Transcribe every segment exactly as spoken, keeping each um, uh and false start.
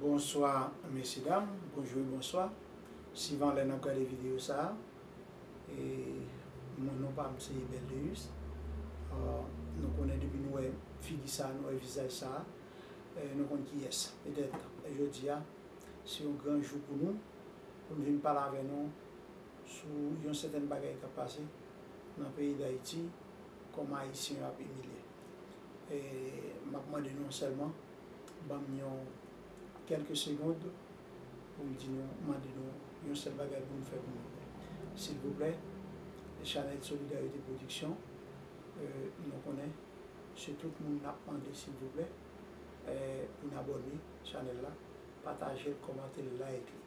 Bonswa, mesye dam, bonjou e bonswa. Sivan lè n ap gade videyo sa a, e, mwen, non pa m se Ebel Deus. Euh, nou konnen depi nou wè figi sa a, nou wè vizaj sa a, e, nou konn kiyès. Petèt, jodi a, se yon gran jou pou nou, pou n vin pale avè nou sou yon sètèn bagay k ap pase nan peyi Dayiti, kòman Ayisyen yo ap imilye. E m ap mande nou sèlman, ban m yon kèlke segond pou m di nou, mande nou yon sèl bagay pou n fè pou nou. Silvouplè, chanèl Solidarité Production, e, nou konnen se tout moun n ap mande, silvouplè, e, pou n abòne chanèl la, pataje l, kòmante l, like li.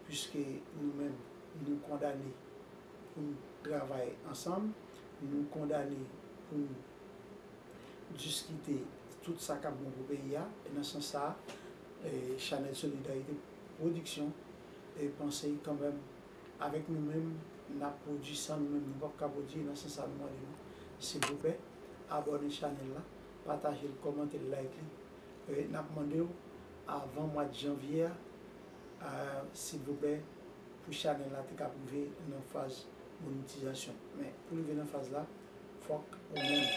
Piske nou menm, nou kondane pou n travay ansanm, nou kondane pou n diskite tout sa k ap bon pou peyi a. E nan sans sa a, e, chanèl Solidarité Production, e, panse kanmenm avèk nou menm, n ap pwodui, san nou menm, nou p ap ka pwodui. Nan sans sa a, nou mande nou, silvouplè, abòne chanèl la, pataje l, kòmante l, like li. E, n ap mande w, avan mwa janvye a, a, silvouplè, pou chanèl la te kab rive nan faz monetizasyon. Men, pou rive nan faz la, fòk ou menm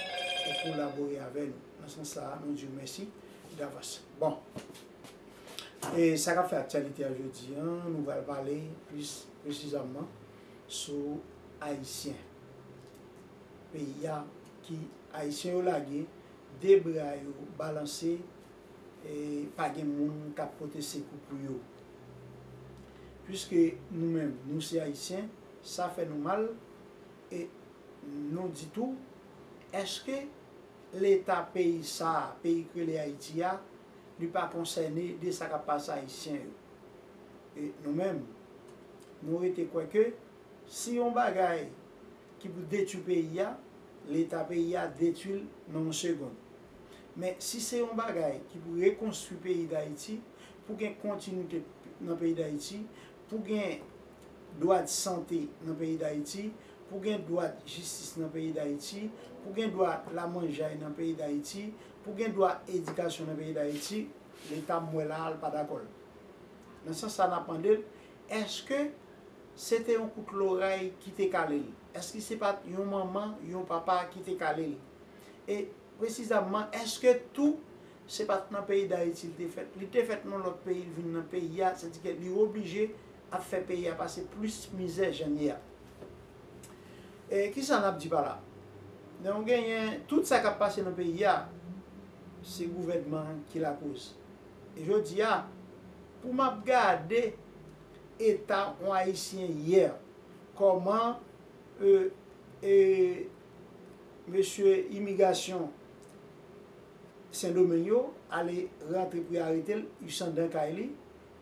ou kolabore avè nou. Nan sans sa a, nou di w mèsi davans. Bon. E sa k ap fè aktyalite a jodi a, nou pral pale plis presizamman sou Ayisyen. Peyi a, ki Ayisyen yo lage, de bra yo balanse, e pa gen moun k ap pote sekou pou yo. Piske nou menm, nou se Ayisyen, sa fè nou mal, e nou di tou, èske Leta peyi sa a, peyi k rele Ayiti a, li pa konsène de sa k ap pase Ayisyen yo? E nou menm, nou rete kwè ke si yon bagay ki pou detwi peyi a, Leta peyi a detwi l nan yon segonn. Men si se yon bagay ki pou rekonstwi peyi Dayiti, pou gen kontinite nan peyi Dayiti, pou gen dwa sante nan peyi Dayiti, pou gen dwa jistis nan peyi Dayiti, pou gen dwa lamanjay nan peyi Dayiti, pou gen dwa edikasyon nan peyi Dayiti, Leta m wè la a, l pa dakò l. Nan sans sa, n ap mande l, èske se te yon kout loray ki te kale l? Èske se pa t yon manman, yon papa ki te kale l? E presizamman, èske tou se pa t nan peyi Dayiti li te fèt? Li te fèt nan lòt peyi, li vin nan peyi a, sètike li oblije ap fè peyi a pase plis mizè jan l ye a. E kisa n ap di pa la? Lè w genyen tout sa k ap pase nan peyi a, se gouvènman an ki lakoz. E jodi a, pou m ap gade eta yon Ayisyen yè, kòman, e, e, mesye imigrasyon Sendomeng yo ale rantre pou y arete l, Hugues Sandan kay li,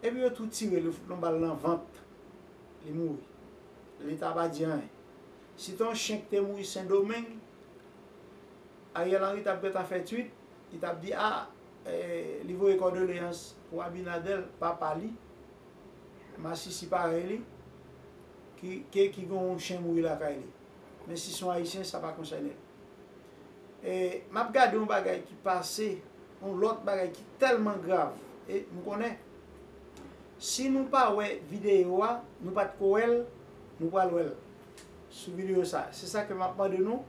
epi yo tou tire li, fout yon bal nan vant, li mouri. Leta pa di anyen. Si t on chen ki te mouri Sendomeng, Ariel Henry t ap gentan fè tweet, li t ap di, a, e, li voye kòdoleyans pou Abinader, papa li, masisi parèy li, ki, ke ki gen yon chen mouri lakay li. Men si se yon Ayisyen, sa pa konsène l. E m ap gade yon bagay ki pase, yon lòt bagay ki tèlman grav. E m konnen, si nou pa wè videyo a, nou pa t ko wè l, nou pral wè l sou videyo sa. Se sa ke m ap mande nou,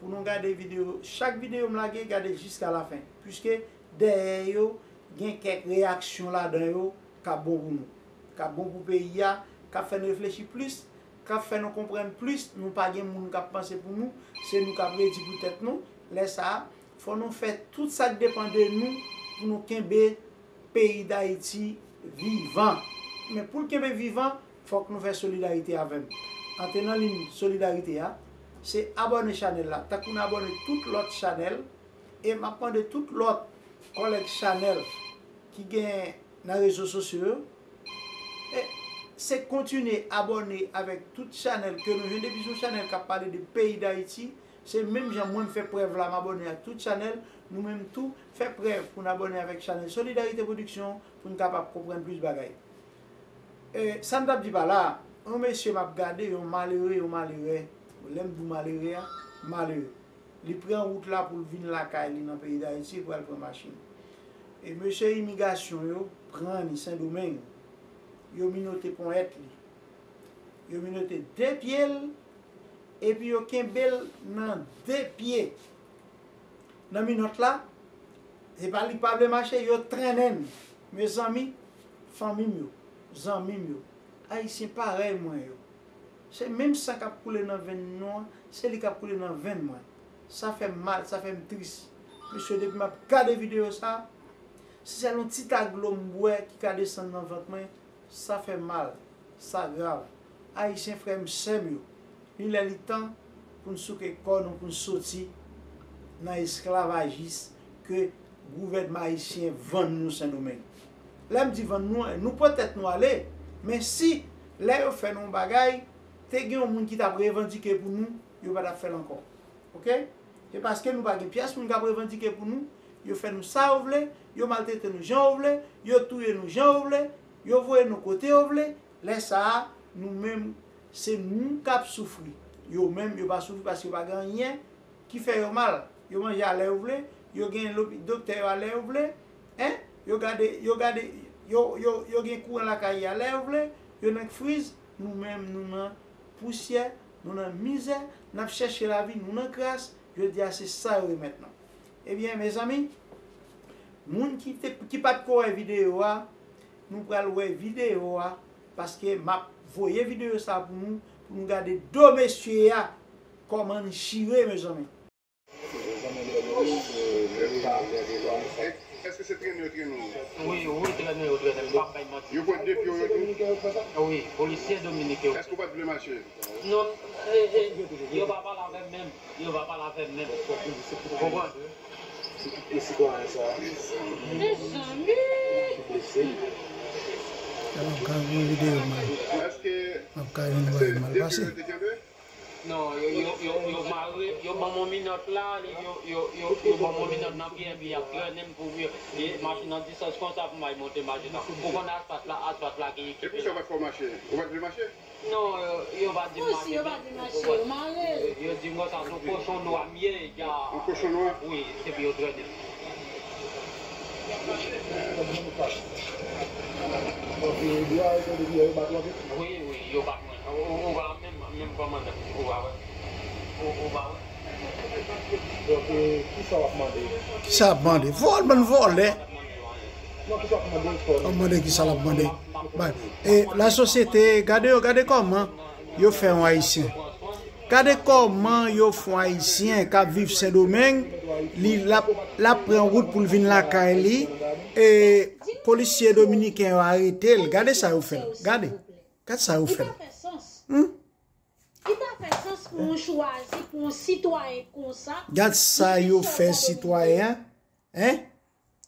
pou nou gade videyo, chak videyo m lage, gade jiska lafen. Piske dèyè yo, gen kèk reyaksyon ladan yo k ap bon pou nou, k ap bon pou peyi a, k ap fè n reflechi plis, k ap fè nou konprann plis, nou pa gen moun k ap panse pou nou, se nou k ap redi pou tèt nou. Lè sa a, fò nou fè tout sa k depann de nou pou nou kenbe peyi Dayiti vivan. Men pou l kenbe vivan, fòk nou fè solidarite avè m. Antre nan liy solidarite a, se abòne chanèl la, tankou n abòne tout lòt chanèl, e m ap mande tout lòt kòlèg chanèl ki gen nan rezo sosyo yo, e se kontinye abòne avèk tout chanèl ke nou jwenn. Depi se yon chanèl k ap pale de peyi Dayiti, se menm jan mwen m fè prèv la, m abòne ak tout chanèl, nou menm tou, fè prèv pou n abòne avèk chanèl Solidarité Production pou n kapab konprann plis bagay. E, sa n t ap di pa la, yon mesye m ap gade, yon malere, yon malere, lè m di w malere a, malere. Li pran wout la pou l vin lakay li nan peyi Dayiti, li pral pran machin. E mesye imigrasyon yo pran li Sendomeng, yo minote ponyèt li, yo minote de pye l, epi yo kenbe l nan de pye. Nan minòt la, se pa li k pa vle mache, yo trennen l. Mezanmi, fanmi m yo, zanmi m yo, Ayisyen parèy mwen yo, se menm san k ap koule nan venn nou an, se li k ap koule nan venn mwen. Sa fè m mal, sa fè m tris. Mesye, depi m ap gade videyo sa, si se yon ti tak dlo m bwè ki ka desann nan vant mwen, sa fè m mal, sa grav. Ayisyen frè m, sè m yo, li lè li tan pou n souke kò nou, pou n soti nan esklavajis ke gouvènman ayisyen vann nou Sendomeng. Lè m di vann nou, nou pran tèt nou ale, men si lè yo fè nou yon bagay, te gen yon moun ki t ap revandike pou nou, yo pa t ap fè l ankò. Oke? Se paske nou pa gen pyès moun k ap revandike pou nou, yo fè nou sa yo vle, yo maltrete nou jan yo vle, yo touye nou jan yo vle, yo voye nou kote yo vle. Lè sa a, nou menm, se nou k ap soufri. Yo menm, yo pa soufri paske yo pa gen anyen ki fè yo mal. Yo manje a lè yo vle, yo gen lopi-, doktè yo a lè yo vle, en? Yo gade, yo gade, yo, yo, yo gen kouran lakay yo a lè yo vle, yo nan friz, nou menm, nou nan pousyè, nou nan mizè, n ap chèche lavi, nou nan kras, jodi a se sa yo remèt nou. Ebyen, mezanmi, moun ki te, ki pa t ko wè videyo a, nou pral wè videyo a, paske m ap voye videyo sa pou nou, pou nou gade do mesye a, kòman li chire, mezanmi. Èske se trennen yo trennen w? Wi, wi, trennen yo trennen m, m p ap bay manti. Yo pran de pye w yo tou? Wi, polisye dominiken yo. Èske w pa t vle mache? Non, e, e, yo pa pale avè m menm. Yo pa pale avè m menm. Ou konprann? Se tout de sitwayen sa. Mezanmi! Ki blese. Sa m ap ka yon videyo mal. Èske m ap ka yon bagay mal pase. Non, yo, yo, yo, yo mare, yo ban m yon minòt la, yo, yo, yo, yo ban m yon minòt nan pye, epi y ap trennen m pou yo, e machin nan distans konsa pou m al monte machin nan. Ou konn asfalt la, asfalt la ki, ki... E poukisa w pa t fè w mache? Ou pa t vle mache? Non, yo, yo pa di m mache. Yo pa di mache, yo mare. Yo di m konsa, se yon kochon nwa m ye, ya. Yon kochon nwa? Wi, epi yo trennen m. Wi, wi, yo bat mwen. Ou, ou, ou pa menm, menm kòmandan. Ou pa wè. Ou, ou pa wè. Donk, e, kisa w ap mande? Kisa w ap mande? Vòl, bann vòlè. Non, kisa w ap mande? W ap mande kisa l ap mande. Bay. E, lasosyete, gade yo, gade kòman yo fè yon Ayisyen. Gade kòman yo fè yon Ayisyen k ap viv Sendomeng, li, l ap, l ap pran wout pou l vin lakay li, e polisye dominiken yo arete l. Gade sa yo fè l. Gade. Gad sa yo fè l. Hmm? Li pa fè sans pou yon chwazi, pou yon sitwayen konsa. Gad sa yo fè sitwayen an. Hein?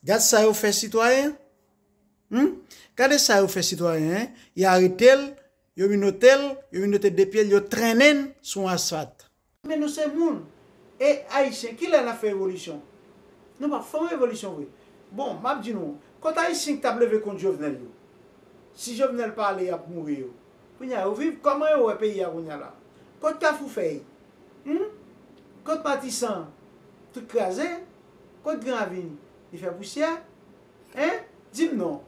Gad sa yo fè sitwayen an. Hmm? Gade sa yo fè sitwayen an. Y arete l, yo minote l, yo minote de pye l, yo trennen l sou asfalt. Men nou se moun. E Ayisyen, kilè n ap fè revolisyon? Nou p ap fè yon revolisyon vre. Bon, m ap di nou, kot Ayisyen ki t ap leve kont Jovenel yo? Si Jovenel pa ale, y ap mouri yo. Kounye a, yo viv, kòman yo wè peyi a kounye a la? Kot Kafou Fèy? Hmm? Kot Matisan? Tout kraze. Kot Gran Ravin? Li fè pousyè. Hein? Di m non.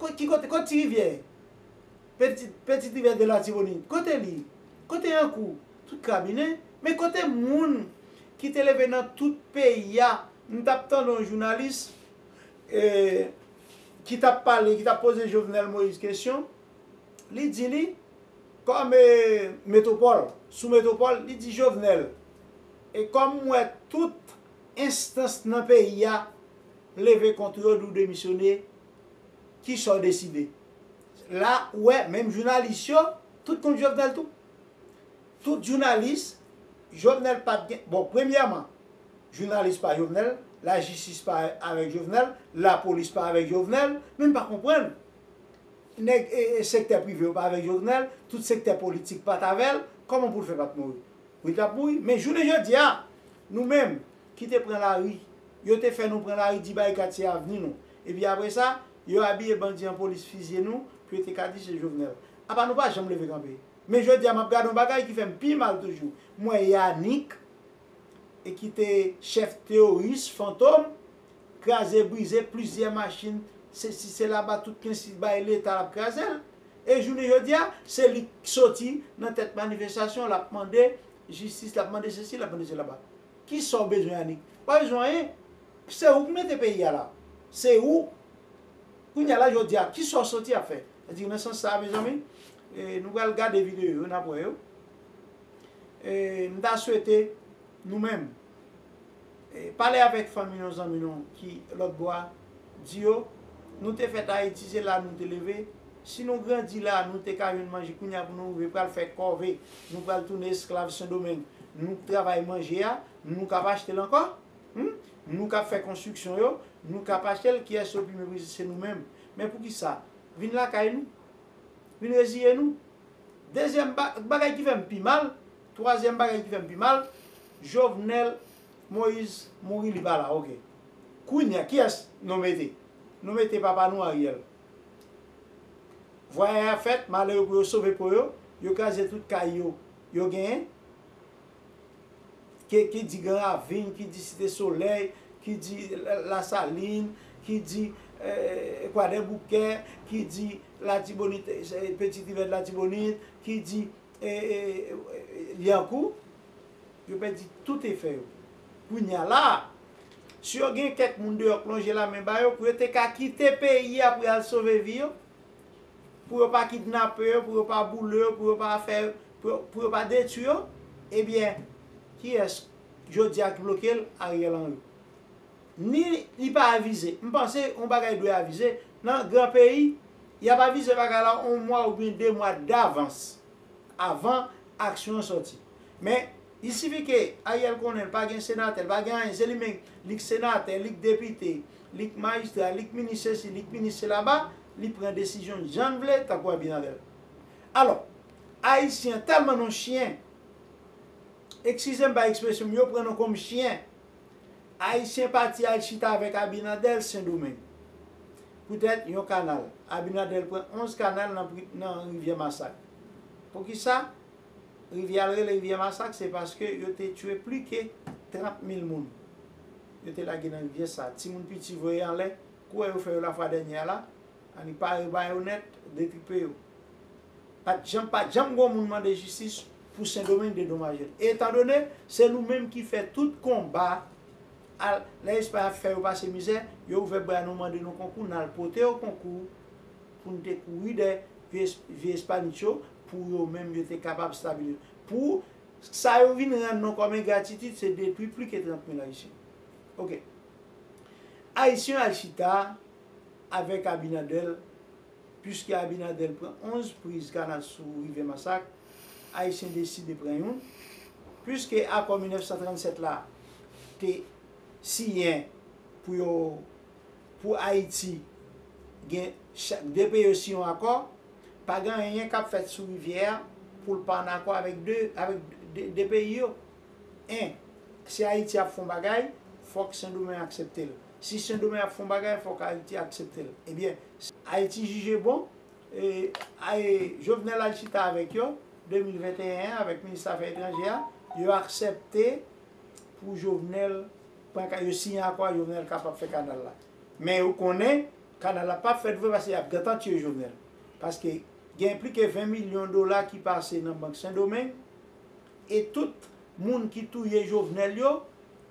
Kot, ki kote, kot Ti Rivyè? Petit, Petit Rivière de l'Artibonite. Kote li? Kote Ankou? Tout krabinen. Men kote moun ki te leve nan tout peyi a? M t ap tande yon jounalis, eh, ki t ap pale, ki t ap poze Jovenel Moïse kesyon. Li di li, kòm, eh, metwopòl, sou metwopòl, li di Jovenel, e kòm m wè tout enstans nan peyi a leve kont ou, yo di w demisyone, kisa w deside? La, ou wè, menm jounalis yo, tout kont Jovenel tou. Tout jounalis, Jovenel pa t gen, bon, premyèman, jounalis pa Jovenel, lajistis pa avèk Jovenel, lapolis pa avèk Jovenel, men m pa konprann. Nèg, e, e, sektè prive yo pa avèk Jovenel, tout sektè politik pa t avè l, kòman pou l fè pa t mouri? Wi, l t ap mouri. Men jounen jodi a, nou menm ki te pran lari, yo te fè nou pran lari, di barikad se avni nou. Epi apre sa, yo abiye bandi an polis fizye nou, pou yo te ka di se Jovenel. Apa nou pa janm leve kanpe? Men jodi a, m ap gade yon bagay ki fè m pi mal toujou. M wè Yanick, e ki te chèf teyoris Fantom, kraze, brize plizyè machin, se si se laba tout kensi bay Leta l ap kraze l. E jounen jodi a, se li k soti nan tèt manifestasyon, l ap mande jistis, l ap mande sesi, l ap mande sela. Kisa w bezwen, Anik? Pa bezwen anyen. Se ou k mete peyi a la. Se ou. Kounye a la, jodi a, kisa w soti ap fè? Sa di, nan sans sa a, mezanmi, e, nou pral gade videyo yo, n ap wè yo. E, m ta swete nou menm, e, pale avèk fanmi nou, zanmi nou ki lòt bò a, di yo, nou te fèt Ayiti, se la nou te leve. Si nou grandi la, nou te ka jwenn manje, kounye a pou nou rive pral fè kòve, nou pral tounen esklav Sendomeng. Nou k travay manje a, nou k ap achte l ankò. Hmm? Nou k ap fè konstriksyon yo, nou k ap achte l, kiyès yo pi meprize? Se nou menm. Men poukisa? Vin lakay nou. Vin reziye nou. Dezyèm ba-, bagay ki fè m pi mal, twazyèm bagay ki fè m pi mal, Jovenel Moïse mouri, li pa la, oke. Kounye a, kiyès nou mete? Nou mete papa nou Ariel. Vwayaj ap fèt, malere pou yo sove po yo, yo kraze tout kay yo, yo genyen. Ki, ki di Gran Ravin, ki di Site Solèy, ki di La, Lasalin, ki di, eh, Kwadèboukè, ki di Latibonit, eh, Petit Rivière de Latibonit, ki di, eh, eh, eh, Lyankou, yo pèdi tout efè yo. Kounye a la, si yo gen kèk moun deyò k lonje lamen ba yo, pou yo te ka kite peyi a pou y al sove vi yo, pou yo pa kidnape yo, pou yo pa boule yo, pou yo pa fè, pou yo, pou yo pa detwi yo, ebyen, kiyès jodi a k bloke l? Ariel Henry. Ni li pa avize. M panse yon bagay dwe avize. Nan gran peyi, y ap avize bagay la yon mwa oubyen de mwa davans, avan aksyon an sòti. Men, il sifi ke Ariel konnen l pa gen senatè, l pa gen anyen, se li menm, li k senatè, li k depite, li k majistra, li k minis sesi, li k minis sela, li pran desizyon jan l vle, tankou Abinader. Alò, Ayisyen tèlman nou chyen, eskize m pa ekspresyon m, yo pran nou kòm chyen. Ayisyen pati al chita avèk Abinader Sendomeng. Poutèt yon kanal. Abinader pran onz kanal nan pri-, nan Rivyè Masak. Poukisa Rivyè a rele Rivyè Masak? Se paske yo te tchwe pli ke trant mil moun. Yo te lage nan rivyè sa. Timoun piti voye anlè. Kouwè yo fè yo lafwa dènyè a la. Annik pare bayonèt, detripe yo. Pa t janm, pa t janm gon moun mande jistis pou Sendomeng dedomaje l. Etandone se nou menm ki fè tout konba a, lè Espay ap fè yo pase mizè, yo ouvè bra nou, mande nou konkou, n al pote yo konkou pou n te kouri dèyè vye, vye Espanit yo, pou yo menm yo te kapab stabilize. Pou sa yo vin rann nou kòm engratitid, se detwi pli ke trant mil Ayisyen. Oke. Ayisyen al chita avèk Abinader, piske Abinader pran onz priz kanal sou Rivyè Masak, Ayisyen deside pran youn. Piske akò mil nèf san trannsèt la te siyen pou yo, pou Ayiti gen, chak de peyi yo siyen yon akò, pa gen anyen k ap fèt sou rivyè a pou l pa an akò avèk de, avèk de, de peyi yo. En, si Ayiti ap fè yon bagay, fòk Sendomeng aksepte l. Si Sendomeng ap fè yon bagay, fòk Ayiti aksepte l. Ebyen, Ayiti jije bon, e, e, Jovenel al chita avèk yo, de mil venteyen an, avèk minis afè etranjè a, yo aksepte pou Jovenel pran ka-, yo siyen akò a, Jovenel kapab fè kanal la. Men yo konnen kanal la p ap fèt vre, paske y ap gentan tiye Jovenel. Paske gen pli ke ven milyon dola ki pase nan Bank Sendomeng, e tout moun ki touye Jovenel yo,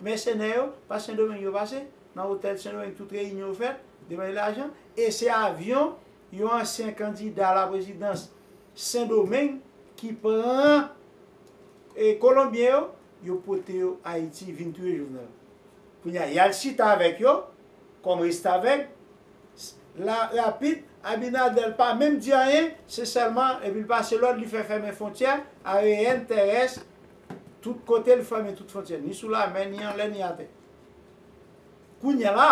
mèsenè yo, pa Sendomeng yo pase, nan otèl Sendomeng tout reyinyon yo fèt, demande lajan, e se avyon yon ansyen kandida laprezidans Sendomeng ki pran, e, Kolonbyen yo, yo pote yo Ayiti, vin touye Jovenel. Kounye a, y al chita avèk yo, kòm restavèk, la, rapid, Abinader pa menm di anyen, se sèlman, epi l pase lòd, li fè fèmen fwontyè, aeryèn, tèrès, tout kote l fèmen tout fwontyè, ni sou lamè, ni anlè, ni atè. Kounye a la,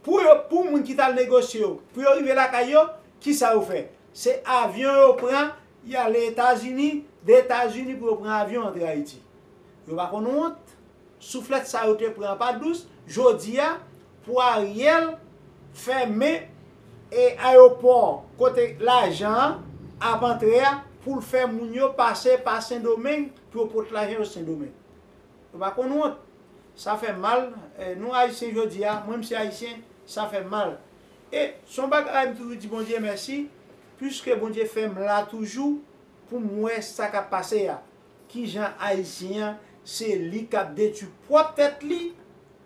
pou yo, pou moun ki t al negosye yo, pou yo rive lakay yo, kisa yo fè? Se avyon yo pran, y ale Etazini, de Etazini pou yo pran avyon antre Ayiti. Yo pa konn wont. Souflèt sa yo te pran pa dous, jodi a, pou Ariel fèmen, e, ayewopò kote lajan an ap antre a, pou l fè moun yo pase pa Sendomeng, pou yo pot lajan yo Sendomeng. Yo pa konn wont. Sa fè m mal. Eh, nou Ayisyen jodi a, mwen m se Ayisyen, sa fè m mal. E se yon bagay m toujou di Bondye mèsi, piske Bondye fè m la toujou pou m wè sa k ap pase a. Kijan Ayisyen an, se li k ap detwi pwòp tèt li,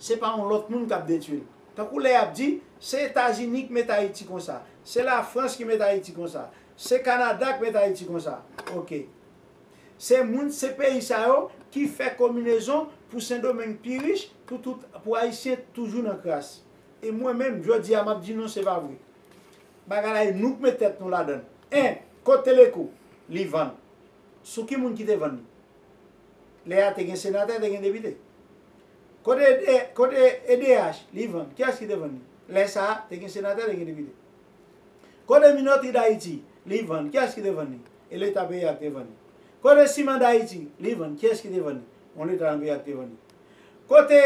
se pa yon lòt moun k ap detwi l. Tankou lè y ap di, se Etazini ki met Ayiti konsa, se Lafrans ki met Ayiti konsa, se Kanada ki met Ayiti konsa. Oke. Se moun, se peyi sa yo ki fè konbinezon pou Sendomeng pi rich, pou tout, pou Ayisyen toujou nan kras. E mwen menm, jodi a, m ap di non, se pa vre. Bagay la, e nou k met tèt nou ladan l. En, kot Teleco, li vann. Sou ki moun ki te vann li? Lè a te gen senatè, te gen depite. Kote, kote E D H, li vann. Kiyès ki te vann li? Lè sa a, te gen senatè, te gen depite. Kote Minoterie d'Haïti, li vann. Kiyès ki te vann li? E Leta peyi a ki te vann li. Kote Siman d'Haïti, li vann. Kiyès ki te vann li? Yon Leta nan peyi a ki te vann li. Kote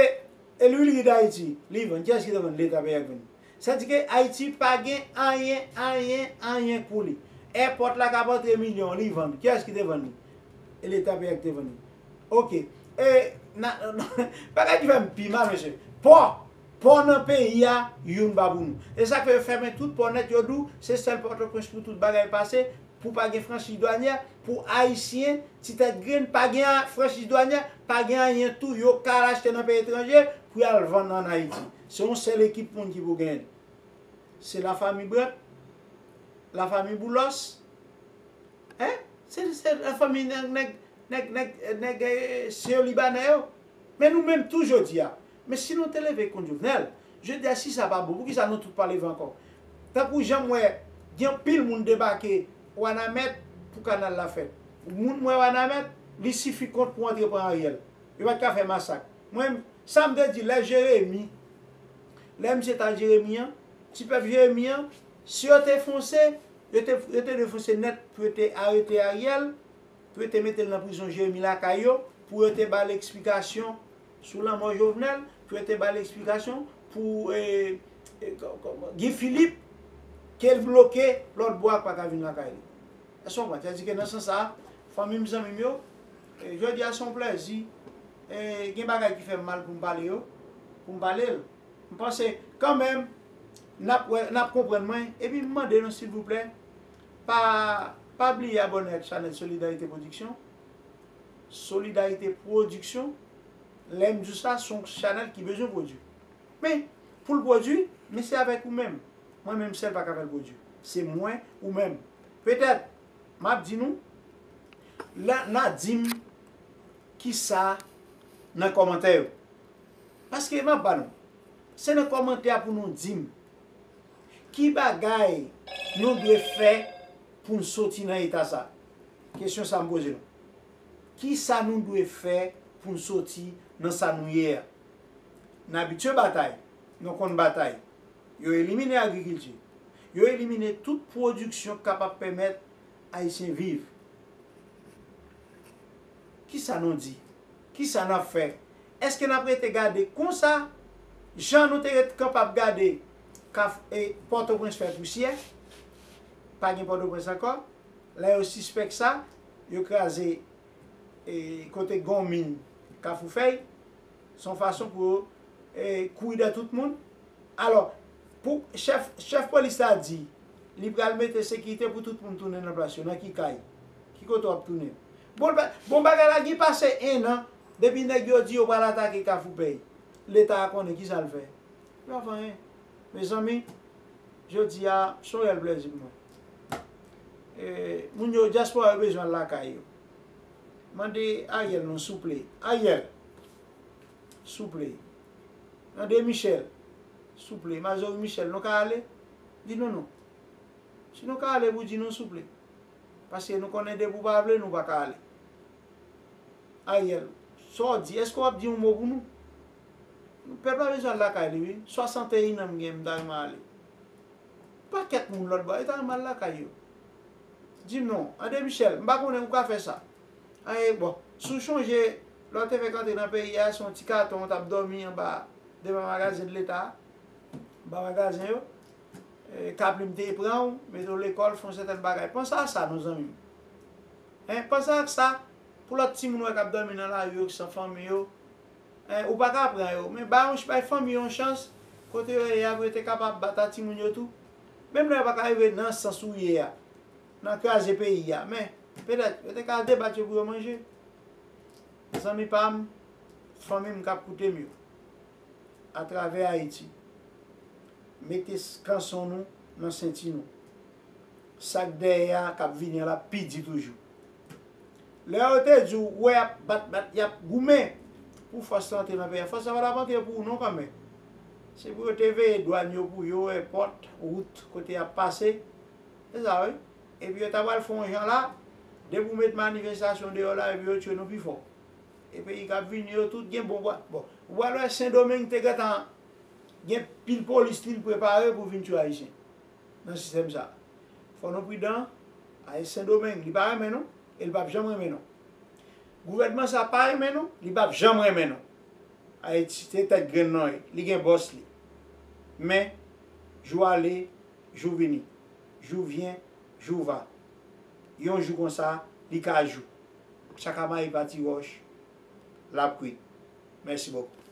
e L'Huilerie d'Haïti, li vann. Kiyès ki te vann? Leta peyi a ki vann li. Sa di ke Ayiti pa gen anyen, anyen, anyen pou li. Èpòt la k ap antre milyon, li vann. Kiyès ki te vann li? E Leta peyi a ki te vann li. Oke. E, na, bagay ki fè m pi mal, mesye. Pò! Pò nan peyi a, youn pa pou nou. E sa k fè yo fèmen tout pò nèt, yo di w, se sèl Pòtoprens pou tout bagay pase, pou pa gen franchise douanière, pou Ayisyen, ti tèt grenn, pa gen a-, franchise douanière, pa gen anyen tou, yo ka al achte nan peyi etranje, pou y al vann ann Ayiti. Se yon sèl ekip moun ki pou genyen l. Se lafanmi Brandt, lafanmi Boulos, en? Se, se lafanmi nèg, nèg, nèg, nèg, nèg, eh, se yo Libanè yo. Men nou menm tou jodi a. Men si nou te leve kont Jovenel, jodi a si sa pa bon, poukisa nou tout pa leve ankò? Tankou jan m wè, gen anpil moun debake Wanament pou kanal la fèt. Moun m wè Wanament, li sifi kont pou antre pran Ariel. Yo pa t ka fè masak. Mwen, sa m te di, lè Jeremi, lè misye t al Jeremi an, ti pèp Jeremi an, si yo te fonse, yo te, yo te dwe fonse nèt pou yo te arete Ariel, pou yo te mete l nan prizon Jeremi lakay yo, pou yo te ba l eksplikasyon sou lanmò Jovenel, pou yo te ba l eksplikasyon pou, eh, eh, kò-, kò-, Guy Philippe, ke l bloke lòt bò a k pa ka vin lakay li. Èske w konprann? Sa di ke nan sans sa a, fanmi m, zanmi m yo, eh, jodi a se yon plèzi, eh, gen bagay ki fè m mal pou m pale yo, pou m pale l. M panse, kanmenm, n ap wè, n ap konprann mwen, epi m mande nou, silvouplè, pa, pa bliye abòne ak chanèl Solidarité Production. Solidarité Production, lè m di w sa, se yon chanèl ki bezwen pwodui. Men, pou l pwodui, men se avèk ou menm. Mwen menm sèl pa ka fè l pwodui. Se mwen, ou menm. Petèt, m ap di nou, la, n a di m kisa nan kòmantè yo. Paske m ap ba nou, se nan kòmantè a pou nou di m ki bagay nou dwe fè pou n soti nan eta sa. Kesyon sa m poze nou. Kisa nou dwe fè pou n soti nan sa nou ye a? N abitye batay, nou konn batay. Yo elimine agrikilti. Yo elimine tout pwodiksyon k kapab pèmèt Ayisyen viv. Kisa nou di? Kisa n ap fè? Èske n ap rete gade konsa, jan nou te ret kapab gade Kaf-, e, Pòtoprens fè pousyè? Pa gen Pòtoprens ankò. Lè yo sispèk sa, yo kraze, e, kote Gonmin, Kafou Fèy. Se yon fason pou yo, e, kouri dèyè tout moun. Alò, pou chèf, chèf polis la di, li pral mete sekirite pou tout moun tounen nan plas yo. Nan ki kay? Ki kote w ap tounen? Bon, ba-, bon, bagay la gen pase en an, depi nèg yo di yo pral atake Kafou Pèy. Leta a konnen kisa l fè. Yo pa fè anyen. Mezanmi, jodi a, se yon reyèl plèzi pou mwen. E, moun yo, dyaspora yo bezwen al lakay yo. Mande Ariel non, souple. Ariel, souple. André Michel, souple. Mazory Michel, nou ka ale? Di nou non. Si nou ka ale, pou di nou souple. Paske nou konnen depi w pa vle, nou pa ka ale. Ariel, sa w di? Èske w ap di yon mo pou nou? Pèp la bezwen al lakay li, wi. Swasanteyen an m gen, m ta renmen ale. Pakèt moun lòt bò, yo ta renmen al lakay yo. Di m non. André Michel, m pa konnen ou ka fè sa. Ay, bon, si w chonje, lè w te fèk antre nan peyi a, se yon ti katon w t ap dòmi anba, devan magazen de Leta, anba magazen yo. E, Kaplim te pran w, mete w lekòl, fè yon sètèn bagay. Panse a sa, non, zanmi m. Hein, panse ak sa, pou lòt timoun w wè k ap dòmi nan lari yo, ki san fanmi yo, Eh, ou pa ka pran yo, men bay yon, bay fanmi yon chans, kote yo ye a, pou yo te kapab bat a timoun yo tou. Menm lè yo pa ka rive nan sans ou ye a, nan kraze peyi a, men petèt yo te ka debat yo pou yo manje. Zanmi pa m, fanmi m k ap koute m yo, atravè Ayiti, mete s-, kanson nou nan senti nou. Sa k dèyè a k ap vini an l ap pi di toujou. Lè yo te di w, wè, y ap bat, bat, y ap goumen pou fòs la antre nan peyi a. Fòs la pa t ap antre pou ou non kanmenm. Se pou yo te veye dwàn yo pou yo, èpòt, wout, kote y ap pase. Se sa, wi. Epi yo ta pral fè yon jan la, depi w met manifestasyon deyò la, epi yo tchwe nou pi fò. E peyi k ap vini yo tout gen bon bwa. Bon, ou pral wè Sendomeng te gentan gen pil polis li l prepare pou vin tchwe Ayisyen nan sistèm sa. Fò nou pridan, Ayisyen Sendomeng, li pa renmen nou, e li p ap janm renmen nou. Gouvènman sa pa renmen nou, li p ap janm renmen nou. Ayiti se tèt grenn nan ye, li gen bòs li. Men, jou ale, jou vini, jou vyen, jou va. Yon jou konsa, li ka jou. Chak a mayi pa ti wòch, l ap kwit. Mèsi bokou.